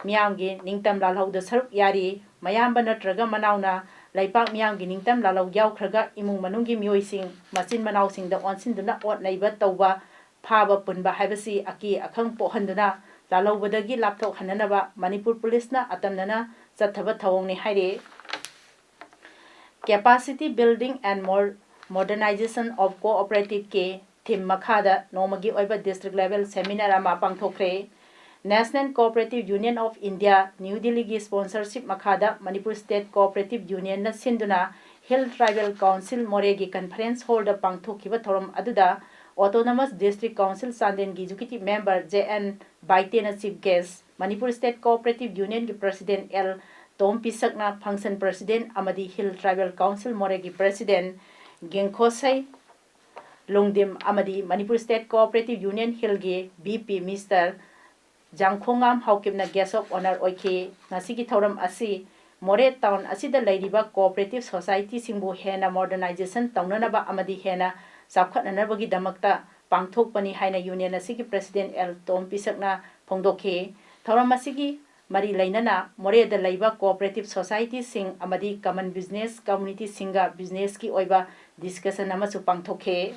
ꯃꯤꯌꯥꯝꯒꯤ ꯅꯤꯡꯇꯝ ꯂꯥꯜꯍꯧꯗ ꯁꯔꯨꯛ ꯌꯥꯔꯤ꯫ ꯃꯌꯥꯝꯕ ꯅꯠꯇ꯭ꯔꯒ ꯃꯅꯥꯎꯅ ꯂꯩꯄꯥꯛ ꯃꯤꯌꯥꯝꯒꯤ ꯅꯤꯡꯇꯝ ꯂꯥꯜꯍꯧ ꯌꯥꯎꯈ꯭ꯔꯒ ꯏꯃꯨꯡ ꯃꯅꯨꯡꯒꯤ ꯃꯤꯑꯣꯏꯁꯤꯡ ꯃꯆꯤꯟ ꯃꯅꯥꯎꯁꯤꯡꯗ ꯑꯣꯟꯁꯤꯟꯗꯨꯅ ꯑꯣꯠ ꯅꯩꯕ ꯇꯧꯕ, ꯐꯥꯕ ꯄꯨꯟꯕ ꯍꯥꯏꯕꯁꯤ ꯑꯀꯤ ꯑꯈꯪ ꯄꯣꯛꯍꯟꯗꯨꯅ ꯂꯥꯜꯍꯧꯕꯗꯒꯤ ꯂꯥꯞꯊꯣꯛꯍꯟꯅꯅꯕ ꯃꯅꯤꯄꯨꯔ ꯄꯨꯂꯤꯁꯅ ꯑꯇꯝꯅꯅ ꯆꯠꯊꯕ ꯊꯧꯑꯣꯡꯅꯤ ꯍꯥꯏꯔꯤ꯫ Capacity Building and Modernization of Cooperative ꯀꯤ theme ꯃꯈꯥꯗ ꯅꯣꯡꯃꯒꯤ ꯑꯣꯏꯕ district level seminar ꯑꯃ ꯄꯥꯡꯊꯣꯛꯈ꯭ꯔꯦ꯫ National Cooperative Union of India, new ꯗꯤꯜꯂꯤꯒꯤ sponsorship ꯃꯈꯥꯗ ꯃꯅꯤꯄꯨꯔ State Cooperative Unionꯅ ꯁꯤꯟꯗꯨꯅ Hill Tribal Council ꯃꯣꯔꯦꯒꯤ conference hallꯗ ꯄꯥꯡꯊꯣꯛꯈꯤꯕ ꯊꯧꯔꯝ ꯑꯗꯨꯗ Autonomous District Council ꯆꯥꯟꯗꯦꯜꯒꯤ executive member ꯖꯦ ꯑꯦꯟ ꯕꯥꯏꯇꯦꯅ chief guest, Manipur State Cooperative Unionꯒꯤ president ꯑꯦꯜ ꯇꯣꯝ ꯄꯤꯁꯛꯅ function president ꯑꯃꯗꯤ Hill Tribal Council ꯃꯣꯔꯦꯒꯤ president ꯒꯦꯡꯈꯣꯁꯩ ꯂꯣꯡꯗꯤꯝ ꯑꯃꯗꯤ ꯃꯅꯤꯄꯨꯔ State Cooperative Union Hillꯒꯤ ꯚꯤ ꯄꯤ Mister ꯖꯥꯡꯈꯣꯡꯉꯥꯝ ꯍꯥꯎꯀꯤꯞꯅ Guest of Honour ꯑꯣꯏꯈꯤ꯫ ꯉꯁꯤꯒꯤ ꯊꯧꯔꯝ ꯑꯁꯤ ꯃꯣꯔꯦ town ꯑꯁꯤꯗ ꯂꯩꯔꯤꯕ cooperative societyꯁꯤꯡꯕꯨ ꯍꯦꯟꯅ modernization ꯇꯧꯅꯅꯕ ꯑꯃꯗꯤ ꯍꯦꯟꯅ ꯆꯥꯎꯈꯠꯅꯅꯕꯒꯤꯗꯃꯛꯇ ꯄꯥꯡꯊꯣꯛꯄꯅꯤ ꯍꯥꯏꯅ union ꯑꯁꯤꯒꯤ president ꯑꯦꯜ ꯇꯣꯝ ꯄꯤꯁꯛꯅ ꯐꯣꯡꯗꯣꯛꯈꯤ꯫ ꯊꯧꯔꯝ ꯑꯁꯤꯒꯤ ꯃꯔꯤ ꯂꯩꯅꯅ ꯃꯣꯔꯦꯗ ꯂꯩꯕ cooperative societyꯁꯤꯡ ꯑꯃꯗꯤ common business communityꯁꯤꯡꯒ businessꯀꯤ ꯑꯣꯏꯕ discussion ꯑꯃꯁꯨ ꯄꯥꯡꯊꯣꯛꯈꯤ꯫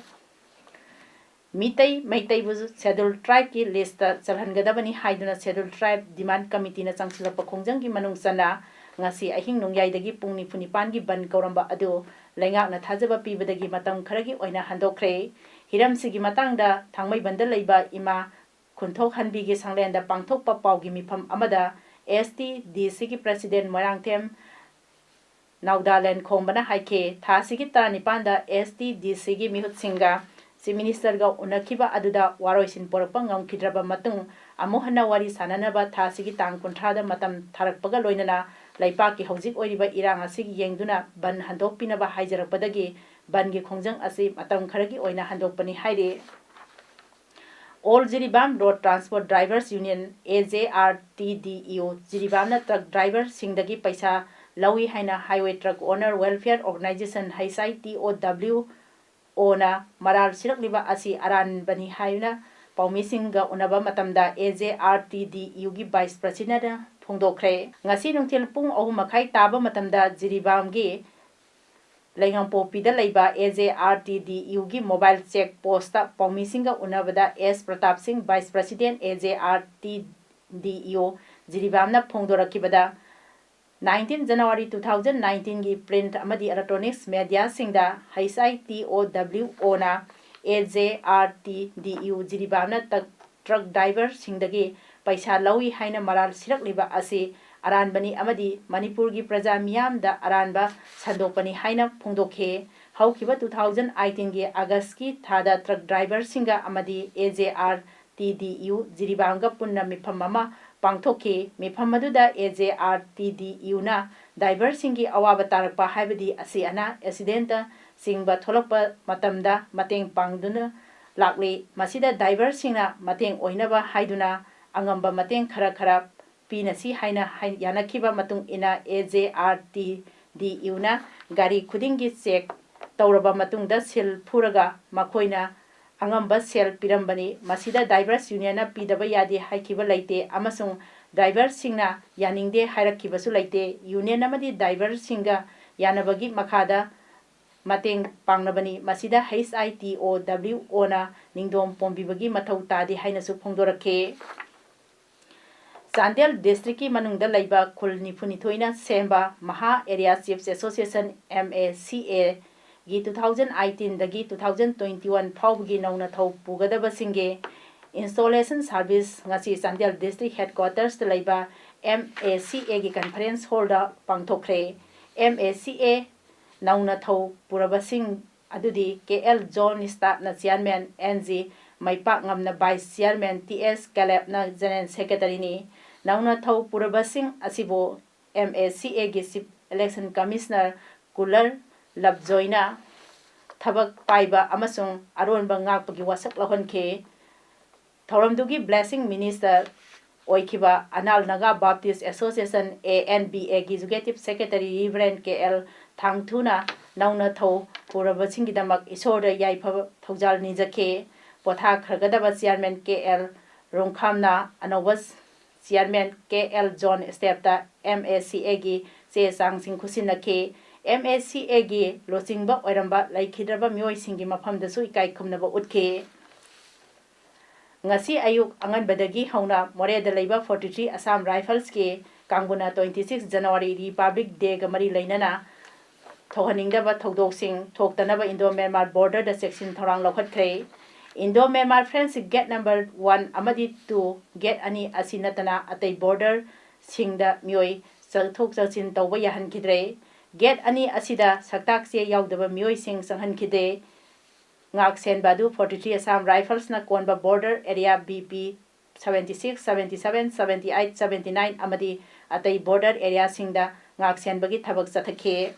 ꯃꯤꯇꯩ ꯃꯩꯇꯩꯕꯨ Scheduled Tribeꯀꯤ listꯇ ꯆꯜꯍꯟꯒꯗꯕꯅꯤ ꯍꯥꯏꯗꯨꯅ Scheduled Tribe Demand Committeeꯅ ꯆꯪꯁꯤꯜꯂꯛꯄ ꯈꯣꯡꯖꯪꯒꯤ ꯃꯅꯨꯡ ꯆꯟꯅ ꯉꯁꯤ ꯑꯍꯤꯡ ꯅꯣꯡꯌꯥꯏꯗꯒꯤ ꯄꯨꯡ ꯅꯤꯐꯨ ꯅꯤꯄꯥꯟꯒꯤ ꯕꯟ ꯀꯧꯔꯝꯕ ꯑꯗꯨ ꯂꯩꯉꯥꯛꯅ ꯊꯥꯖꯕ ꯄꯤꯕꯗꯒꯤ ꯃꯇꯝ ꯈꯔꯒꯤ ꯑꯣꯏꯅ ꯍꯟꯗꯣꯛꯈ꯭ꯔꯦ꯫ ꯍꯤꯔꯝꯁꯤꯒꯤ ꯃꯇꯥꯡꯗ ꯊꯥꯡꯃꯩꯕꯟꯗ ꯂꯩꯕ ꯏꯃꯥ ꯈꯨꯟꯊꯣꯛ ꯍꯟꯕꯤꯒꯤ ꯁꯪꯂꯦꯟꯗ ꯄꯥꯡꯊꯣꯛꯄ ꯄꯥꯎꯒꯤ ꯃꯤꯐꯝ ꯑꯃꯗ STDCꯒꯤ president ꯃꯣꯏꯔꯥꯡꯊꯦꯝ ꯅꯥꯎꯗꯥꯂꯦꯟ ꯈꯣꯝꯕꯅ ꯍꯥꯏꯈꯤ꯫ ꯊꯥꯁꯤꯒꯤ ꯇꯔꯥꯅꯤꯄꯥꯟꯗ STDCꯒꯤ ꯃꯤꯍꯨꯠꯁꯤꯡꯒ Chief Ministerꯒ ꯎꯅꯈꯤꯕ ꯑꯗꯨꯗ ꯋꯥꯔꯣꯏꯁꯤꯟ ꯄꯨꯔꯛꯄ ꯉꯝꯈꯤꯗ꯭ꯔꯕ ꯃꯇꯨꯡ ꯑꯃꯨꯛ ꯍꯟꯅ ꯋꯥꯔꯤ ꯁꯥꯅꯅꯕ ꯊꯥꯁꯤꯒꯤ ꯇꯥꯡ ꯀꯨꯟꯊ꯭ꯔꯥꯗ ꯃꯇꯝ ꯊꯥꯔꯛꯄꯒ ꯂꯣꯏꯅꯅ ꯂꯩꯄꯥꯛꯀꯤ ꯍꯧꯖꯤꯛ ꯑꯣꯏꯔꯤꯕ ꯏꯔꯥꯡ ꯑꯁꯤꯒꯤ ꯌꯦꯡꯗꯨꯅ ꯕꯟ ꯍꯟꯗꯣꯛꯄꯤꯅꯕ ꯍꯥꯏꯖꯔꯛꯄꯗꯒꯤ ꯕꯟꯒꯤ ꯈꯣꯡꯖꯪ ꯑꯁꯤ ꯃꯇꯝ ꯈꯔꯒꯤ ꯑꯣꯏꯅ ꯍꯟꯗꯣꯛꯄꯅꯤ ꯍꯥꯏꯔꯤ꯫ All Jiribam Road Transport Drivers Union, AJRTDU, ꯖꯤꯔꯤꯕꯥꯝꯅ truck driverꯁꯤꯡꯗꯒꯤ ꯄꯩꯁꯥ ꯂꯧꯏ ꯍꯥꯏꯅ Highway Truck Owner Welfare Organisation, HITOWOꯅ ꯃꯔꯥꯜ ꯁꯤꯔꯛꯂꯤꯕ ꯑꯁꯤ ꯑꯔꯥꯟꯕꯅꯤ ꯍꯥꯏꯅ ꯄꯥꯎꯃꯤꯁꯤꯡꯒ ꯎꯅꯕ ꯃꯇꯝꯗ AJRTDUꯒꯤ vice presidentꯅ ꯐꯣꯡꯗꯣꯛꯈ꯭ꯔꯦ꯫ ꯉꯁꯤ ꯅꯨꯡꯊꯤꯜ ꯄꯨꯡ ꯑꯍꯨꯝ ꯃꯈꯥꯏ ꯇꯥꯕ ꯃꯇꯝꯗ ꯖꯤꯔꯤꯕꯥꯝꯒꯤ ꯂꯩꯉꯥꯡꯄꯣꯛꯄꯤꯗ ꯂꯩꯕ AJRTDUꯒꯤ mobile check postꯇ ꯄꯥꯎꯃꯤꯁꯤꯡꯒ ꯎꯅꯕꯗ ꯑꯦꯁ ꯄ꯭ꯔꯇꯥꯞ ꯁꯤꯡ, vice president, AJRTDU, ꯖꯤꯔꯤꯕꯥꯝꯅ ꯐꯣꯡꯗꯣꯔꯛꯈꯤꯕꯗ, nineteen January two thousand nineteenꯒꯤ print ꯑꯃꯗꯤ electronics mediaꯁꯤꯡꯗ HITOWOꯅ AJRTDU ꯖꯤꯔꯤꯕꯥꯝꯅ ꯇ-, truck driverꯁꯤꯡꯗꯒꯤ ꯄꯩꯁꯥ ꯂꯧꯏ ꯍꯥꯏꯅ ꯃꯔꯥꯜ ꯁꯤꯔꯛꯂꯤꯕ ꯑꯁꯤ ꯑꯔꯥꯟꯕꯅꯤ ꯑꯃꯗꯤ ꯃꯅꯤꯄꯨꯔꯒꯤ ꯄ꯭ꯔꯖꯥ ꯃꯤꯌꯥꯝꯗ ꯑꯔꯥꯟꯕ ꯁꯟꯗꯣꯛꯄꯅꯤ ꯍꯥꯏꯅ ꯐꯣꯡꯗꯣꯛꯈꯤ꯫ ꯍꯧꯈꯤꯕ two thousand eighteenꯒꯤ Augustꯀꯤ ꯊꯥꯗ truck driverꯁꯤꯡꯒ ꯑꯃꯗꯤ AJRTDU ꯖꯤꯔꯤꯕꯥꯝꯒ ꯄꯨꯟꯅ ꯃꯤꯐꯝ ꯑꯃ ꯄꯥꯡꯊꯣꯛꯈꯤ꯫ ꯃꯤꯐꯝ ꯑꯗꯨꯗ AJRTDUꯅ driverꯁꯤꯡꯒꯤ ꯑꯋꯥꯕ ꯇꯥꯔꯛꯄ, ꯍꯥꯏꯕꯗꯤ ꯑꯁꯤ ꯑꯅꯥ, accidentꯅꯆꯤꯡꯕ ꯊꯣꯛꯂꯛꯄ ꯃꯇꯝꯗ ꯃꯇꯦꯡ ꯄꯥꯡꯗꯨꯅ ꯂꯥꯛꯂꯤ꯫ ꯃꯁꯤꯗ driverꯁꯤꯡꯅ ꯃꯇꯦꯡ ꯑꯣꯏꯅꯕ ꯍꯥꯏꯗꯨꯅ ꯑꯉꯝꯕ ꯃꯇꯦꯡ ꯈꯔ ꯈꯔ ꯄꯤꯅꯁꯤ ꯍꯥꯏꯅ ꯍꯥꯏ-, ꯌꯥꯅꯈꯤꯕ ꯃꯇꯨꯡ ꯏꯟꯅ, A J R T D Uꯅ ꯒꯥꯔꯤ ꯈꯨꯗꯤꯡꯒꯤ check ꯇꯧꯔꯕ ꯃꯇꯨꯡꯗ seal ꯐꯨꯔꯒ ꯃꯈꯣꯏꯅ ꯑꯉꯝꯕ ꯁꯦꯜ ꯄꯤꯔꯝꯕꯅꯤ꯫ ꯃꯁꯤꯗ drivers unionꯅ ꯄꯤꯗꯕ ꯌꯥꯗꯦ ꯍꯥꯏꯈꯤꯕ ꯂꯩꯇꯦ ꯑꯃꯁꯨꯡ driverꯁꯤꯡꯅ ꯌꯥꯅꯤꯡꯗꯦ ꯍꯥꯏꯔꯛꯈꯤꯕꯁꯨ ꯂꯩꯇꯦ꯫ Union ꯑꯃꯗꯤ driverꯁꯤꯡꯒ ꯌꯥꯅꯕꯒꯤ ꯃꯈꯥꯗ ꯃꯇꯦꯡ ꯄꯥꯡꯅꯕꯅꯤ꯫ ꯃꯁꯤꯗ H I T O W Oꯅ ꯅꯤꯡꯗꯣꯝ ꯄꯣꯝꯕꯤꯕꯒꯤ ꯃꯊꯧ ꯇꯥꯗꯦ ꯍꯥꯏꯅꯁꯨ ꯐꯣꯡꯗꯣꯔꯛꯈꯤ꯫ ꯆꯥꯟꯗꯦꯜ districtꯀꯤ ꯃꯅꯨꯡꯗ ꯂꯩꯕ ꯈꯨꯜ ꯅꯤꯐꯨꯅꯤꯊꯣꯏꯅ ꯁꯦꯝꯕ Maha Area Chiefs Association, M A C A, ꯒꯤ two thousand eighteenꯗꯒꯤ two thousand twenty-one ꯐꯥꯎꯕꯒꯤ ꯅꯧꯅ ꯊꯧ ꯄꯨꯒꯗꯕꯁꯤꯡꯒꯤ installation service ꯉꯁꯤ ꯆꯥꯟꯗꯦꯜ district headquartersꯇ ꯂꯩꯕ M A C Aꯒꯤ conference hallꯗ ꯄꯥꯡꯊꯣꯛꯈ꯭ꯔꯦ꯫ M A C A ꯅꯧꯅ ꯊꯧ ꯄꯨꯔꯕꯁꯤꯡ ꯑꯗꯨꯗꯤ K L John staffꯅ chairman, N G ꯃꯩꯄꯥꯛꯉꯝꯅ vice chairman, T S ꯀꯦꯂꯦꯞꯅ general secretaryꯅꯤ꯫ ꯅꯧꯅ ꯊꯧ ꯄꯨꯔꯕꯁꯤꯡ ꯑꯁꯤꯕꯨ M A C Aꯒꯤ Chief Election Commissioner ꯀꯨꯂꯔ ꯂꯞꯖꯣꯏꯅ ꯊꯕꯛ ꯄꯥꯏꯕ ꯑꯃꯁꯨꯡ ꯑꯔꯣꯟꯕ ꯉꯥꯛꯄꯒꯤ ꯋꯥꯁꯛ ꯂꯧꯍꯟꯈꯤ꯫ ꯊꯧꯔꯝꯗꯨꯒꯤ blessing minister ꯑꯣꯏꯈꯤꯕ Anal Naga Baptist Association, A N B Aꯒꯤ executive secretary Reverend K L ꯊꯥꯡꯊꯨꯅ ꯅꯧꯅ ꯊꯧ ꯄꯨꯔꯕꯁꯤꯡꯒꯤꯗꯃꯛ ꯏꯁꯣꯔꯗ ꯌꯥꯏꯐꯕ ꯊꯧꯖꯥꯜ ꯅꯤꯖꯈꯤ꯫ ꯄꯣꯊꯥꯈ꯭ꯔꯒꯗꯕ chairman K L ꯔꯣꯡꯈꯥꯝꯅ ꯑꯅꯧꯕ chairman K L John staffꯇ M A C Aꯒꯤ ꯆꯦ ꯆꯥꯡꯁꯤꯡ ꯈꯨꯠꯁꯤꯟꯅꯈꯤ꯫ M A C Aꯒꯤ ꯂꯨꯆꯤꯡꯕ ꯑꯣꯏꯔꯝꯕ ꯂꯩꯈꯤꯗ꯭ꯔꯕ ꯃꯤꯑꯣꯏꯁꯤꯡꯒꯤ ꯃꯐꯝꯗꯁꯨ ꯏꯀꯥꯏ ꯈꯨꯝꯅꯕ ꯎꯠꯈꯤ꯫ ꯉꯁꯤ ꯑꯌꯨꯛ ꯑꯉꯟꯕꯗꯒꯤ ꯍꯧꯅ ꯃꯣꯔꯦꯗ ꯂꯩꯕ forty-three Assam Riflesꯀꯤ ꯀꯥꯡꯕꯨꯅ twenty-six January Republic Dayꯒ ꯃꯔꯤ ꯂꯩꯅꯅ ꯊꯣꯛꯍꯟꯅꯤꯡꯗꯕ ꯊꯧꯗꯣꯛꯁꯤꯡ ꯊꯣꯛꯇꯅꯕ Indo-Myanmar borderꯗ ꯆꯦꯛꯁꯤꯟ ꯊꯧꯔꯥꯡ ꯂꯧꯈꯠꯈ꯭ꯔꯦ꯫ Indo-Myanmar friendship gate number one ꯑꯃꯗꯤ two gate ꯑꯅꯤ ꯑꯁꯤ ꯅꯠꯇꯅ ꯑꯇꯩ borderꯁꯤꯡꯗ ꯃꯤꯑꯣꯏ ꯆꯠꯊꯣꯛ ꯆꯠꯁꯤꯟ ꯇꯧꯕ ꯌꯥꯍꯟꯈꯤꯗ꯭ꯔꯦ꯫ Gate ꯑꯅꯤ ꯑꯁꯤꯗ ꯁꯛꯇꯥꯛ ꯆꯦ ꯌꯥꯎꯗꯕ ꯃꯤꯑꯣꯏꯁꯤꯡ ꯆꯪꯍꯟꯈꯤꯗꯦ꯫ ꯉꯥꯛ ꯁꯦꯟꯕ ꯑꯗꯨ forty-three Assam Riflesꯅ ꯀꯣꯟꯕ border area B P seventy-six, seventy-seven, seventy-eight, seventy-nine ꯑꯃꯗꯤ ꯑꯇꯩ border areaꯁꯤꯡꯗ ꯉꯥꯛ ꯁꯦꯟꯕꯒꯤ ꯊꯕꯛ ꯆꯠꯊꯈꯤ꯫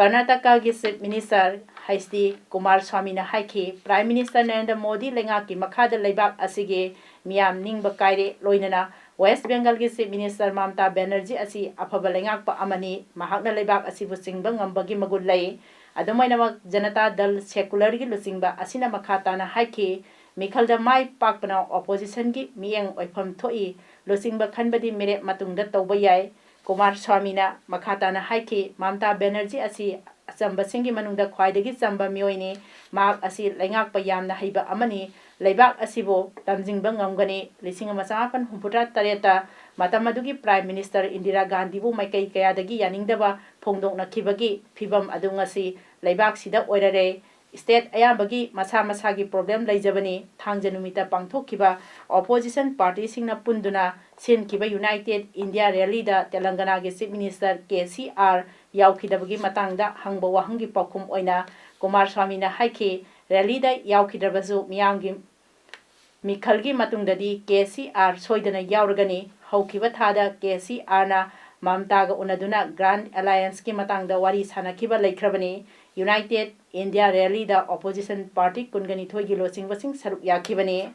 ꯀꯔꯅꯥꯇꯀꯥꯒꯤ Chief Minister H D Kumar ꯁ꯭ꯋꯥꯃꯤꯅ ꯍꯥꯏꯈꯤ, Prime Minister ꯅꯔꯦꯟꯗ꯭ꯔ ꯃꯣꯗꯤ ꯂꯩꯉꯥꯛꯀꯤ ꯃꯈꯥꯗ ꯂꯩꯕꯥꯛ ꯑꯁꯤꯒꯤ ꯃꯤꯌꯥꯝ ꯅꯤꯡꯕ ꯀꯥꯏꯔꯦ, ꯂꯣꯏꯅꯅ West Bengalꯒꯤ Chief Minister ꯃꯃꯇꯥ ꯕꯦꯅꯔꯖꯤ ꯑꯁꯤ ꯑꯐꯕ ꯂꯩꯉꯥꯛꯄ ꯑꯃꯅꯤ, ꯃꯍꯥꯛꯅ ꯂꯩꯕꯥꯛ ꯑꯁꯤꯕꯨ ꯆꯤꯡꯕ ꯉꯝꯕꯒꯤ ꯃꯒꯨꯟ ꯂꯩ꯫ ꯑꯗꯨꯝ ꯑꯣꯏꯅꯃꯛ, ꯖꯅꯇꯥ ꯗꯜ ꯁꯦꯀꯨꯂꯔꯒꯤ ꯂꯨꯆꯤꯡꯕ ꯑꯁꯤꯅ ꯃꯈꯥ ꯇꯥꯅ ꯍꯥꯏꯈꯤ, ꯃꯤꯈꯜꯗ ꯃꯥꯏ ꯄꯥꯛꯄꯅ oppositionꯒꯤ ꯃꯤꯠꯌꯦꯡ ꯑꯣꯏꯐꯝ ꯊꯣꯛꯏ, ꯂꯨꯆꯤꯡꯕ ꯈꯟꯕꯗꯤ ꯃꯤꯔꯦꯞ ꯃꯇꯨꯡꯗ ꯇꯧꯕ ꯌꯥꯏ꯫ ꯀꯨꯃꯥꯔ ꯁ꯭ꯋꯥꯃꯤꯅ ꯃꯈꯥ ꯇꯥꯅ ꯍꯥꯏꯈꯤ, ꯃꯃꯇꯥ ꯕꯦꯅꯔꯖꯤ ꯑꯁꯤ ꯑꯆꯝꯕꯁꯤꯡꯒꯤ ꯃꯅꯨꯡꯗ ꯈ꯭ꯋꯥꯏꯗꯒꯤ ꯆꯝꯕ ꯃꯤꯑꯣꯏꯅꯤ꯫ ꯃꯍꯥꯛ ꯑꯁꯤ ꯂꯩꯉꯥꯛꯄ ꯌꯥꯝꯅ ꯍꯩꯕ ꯑꯃꯅꯤ꯫ ꯂꯩꯕꯥꯛ ꯑꯁꯤꯕꯨ ꯇꯝꯖꯤꯡꯕ ꯉꯝꯒꯅꯤ꯫ ꯂꯤꯁꯤꯡ ꯑꯃ ꯆꯃꯥꯄꯟ ꯍꯨꯝꯐꯨꯇꯔꯥ ꯇꯔꯦꯠꯇ ꯃꯇꯝ ꯑꯗꯨꯒꯤ Prime Minister ꯏꯟꯗꯤꯔꯥ ꯒꯥꯟꯙꯤꯕꯨ ꯃꯥꯏꯀꯩ ꯀꯌꯥꯗꯒꯤ ꯌꯥꯅꯤꯡꯗꯕ ꯐꯣꯡꯗꯣꯛꯅꯈꯤꯕꯒꯤ ꯐꯤꯚꯝ ꯑꯗꯨ ꯉꯁꯤ ꯂꯩꯕꯥꯛꯁꯤꯗ ꯑꯣꯏꯔꯔꯦ꯫ State ꯑꯌꯥꯝꯕꯒꯤ ꯃꯁꯥ ꯃꯁꯥꯒꯤ problem ꯂꯩꯖꯕꯅꯤ꯫ ꯊꯥꯡꯖ ꯅꯨꯃꯤꯠꯇ ꯄꯥꯡꯊꯣꯛꯈꯤꯕ opposition partyꯁꯤꯡꯅ ꯄꯨꯟꯗꯨꯅ ꯁꯤꯟꯈꯤꯕ United India Rallyꯗ ꯇꯦꯂꯪꯒꯅꯥꯒꯤ Chief Minister K C R ꯌꯥꯎꯈꯤꯗꯕꯒꯤ ꯃꯇꯥꯡꯗ ꯍꯪꯕ ꯋꯥꯍꯪꯒꯤ ꯄꯥꯎꯈꯨꯝ ꯑꯣꯏꯅ ꯀꯨꯃꯥꯔ ꯁ꯭ꯋꯥꯃꯤꯅ ꯍꯥꯏꯈꯤ, rallyꯗ ꯌꯥꯎꯈꯤꯗ꯭ꯔꯕꯁꯨ ꯃꯤꯌꯥꯝꯒꯤ ꯃꯤꯈꯜꯒꯤ ꯃꯇꯨꯡꯗꯗꯤ ꯀꯦ ꯁꯤ ꯑꯥꯔ ꯁꯣꯏꯗꯅ ꯌꯥꯎꯔꯒꯅꯤ꯫ ꯍꯧꯈꯤꯕ ꯊꯥꯗ ꯀꯦ ꯁꯤ ꯑꯥꯔꯅ ꯃꯃꯇꯥꯒ ꯎꯅꯗꯨꯅ Grand Allianceꯀꯤ ꯃꯇꯥꯡꯗ ꯋꯥꯔꯤ ꯁꯥꯅꯈꯤꯕ ꯂꯩꯈ꯭ꯔꯕꯅꯤ꯫ United India Rallyꯗ opposition party ꯀꯨꯟꯒ ꯅꯤꯊꯣꯏꯒꯤ ꯂꯨꯆꯤꯡꯕꯁꯤꯡ ꯁꯔꯨꯛ ꯌꯥꯈꯤꯕꯅꯤ꯫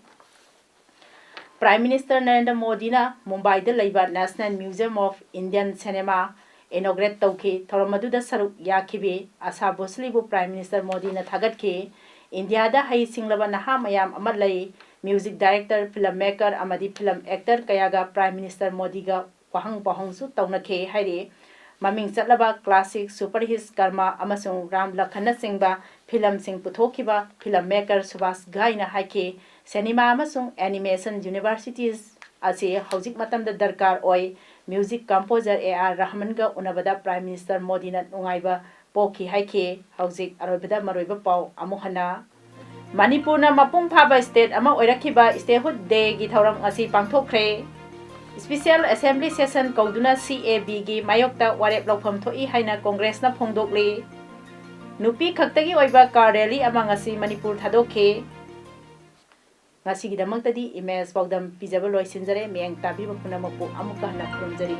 Prime Minister ꯅꯔꯦꯟꯗ꯭ꯔ ꯃꯣꯗꯤꯅ ꯃꯨꯝꯕꯥꯏꯗ ꯂꯩꯕ National Museum of Indian Cinema inaugurate ꯇꯧꯈꯤ꯫ ꯊꯧꯔꯝ ꯑꯗꯨꯗ ꯁꯔꯨꯛ ꯌꯥꯈꯤꯕꯤ ꯑꯥꯁꯥ ꯚꯣꯁꯂꯤꯕꯨ Prime Minister ꯃꯣꯗꯤꯅ ꯊꯥꯒꯠꯈꯤ꯫ ꯏꯟꯗꯤꯌꯥꯗ ꯍꯩ ꯁꯤꯡꯂꯕ ꯅꯍꯥ ꯃꯌꯥꯝ ꯑꯃ ꯂꯩ꯫ Music director, film maker ꯑꯃꯗꯤ film actor ꯀꯌꯥꯒ Prime Minister ꯃꯣꯗꯤꯒ ꯋꯥꯍꯪ ꯄꯥꯎꯍꯪꯁꯨ ꯇꯧꯅꯈꯤ ꯍꯥꯏꯔꯤ꯫ ꯃꯃꯤꯡ ꯆꯠꯂꯕ classic, superhit ꯀꯔꯃ ꯑꯃꯁꯨꯡ ꯔꯥꯝ ꯂꯈꯟꯅꯆꯤꯡꯕ filmꯁꯤꯡ ꯄꯨꯊꯣꯛꯈꯤꯕ film maker ꯁꯨꯚꯥꯁ ꯘꯥꯏꯅ ꯍꯥꯏꯈꯤ, cinema ꯑꯃꯁꯨꯡ animation universities ꯑꯁꯤ ꯍꯧꯖꯤꯛ ꯃꯇꯝꯗ ꯗꯔꯀꯥꯔ ꯑꯣꯏ꯫ Music composer ꯑꯦ ꯑꯥꯔ ꯔꯍꯃꯟꯒ ꯎꯅꯕꯗ Prime Minister ꯃꯣꯗꯤꯅ ꯅꯨꯡꯉꯥꯏꯕ ꯄꯣꯛꯈꯤ ꯍꯥꯏꯈꯤ꯫ ꯍꯧꯖꯤꯛ ꯑꯔꯣꯏꯕꯗ ꯃꯔꯨꯑꯣꯏꯕ ꯄꯥꯎ ꯑꯃꯨꯛ ꯍꯟꯅ꯫ ꯃꯅꯤꯄꯨꯔꯅ ꯃꯄꯨꯡ ꯐꯥꯕ state ꯑꯃ ꯑꯣꯏꯔꯛꯈꯤꯕ Statehood Dayꯒꯤ ꯊꯧꯔꯝ ꯉꯁꯤ ꯄꯥꯡꯊꯣꯛꯈ꯭ꯔꯦ꯫ Special Assembly Session ꯀꯧꯗꯨꯅ C A Bꯒꯤ ꯃꯥꯌꯣꯛꯇ ꯋꯥꯔꯦꯞ ꯂꯧꯐꯝ ꯊꯣꯛꯏ ꯍꯥꯏꯅ Congressꯅ ꯐꯣꯡꯗꯣꯛꯂꯤ꯫ ꯅꯨꯄꯤ ꯈꯛꯇꯒꯤ ꯑꯣꯏꯕ car rally ꯑꯃ ꯉꯁꯤ ꯃꯅꯤꯄꯨꯔ ꯊꯥꯗꯣꯛꯈꯤ꯫ ꯉꯁꯤꯒꯤꯗꯃꯛꯇꯗꯤ ꯏꯃꯦꯖ ꯄꯥꯎꯗꯝ ꯄꯤꯖꯕ ꯂꯣꯏꯁꯤꯟꯖꯔꯦ꯫ ꯃꯤꯠꯌꯦꯡ ꯇꯥꯕꯤꯕ ꯄꯨꯝꯅꯃꯛꯄꯨ ꯑꯃꯨꯛꯀ ꯍꯟꯅ ꯈꯨꯔꯨꯝꯖꯔꯤ꯫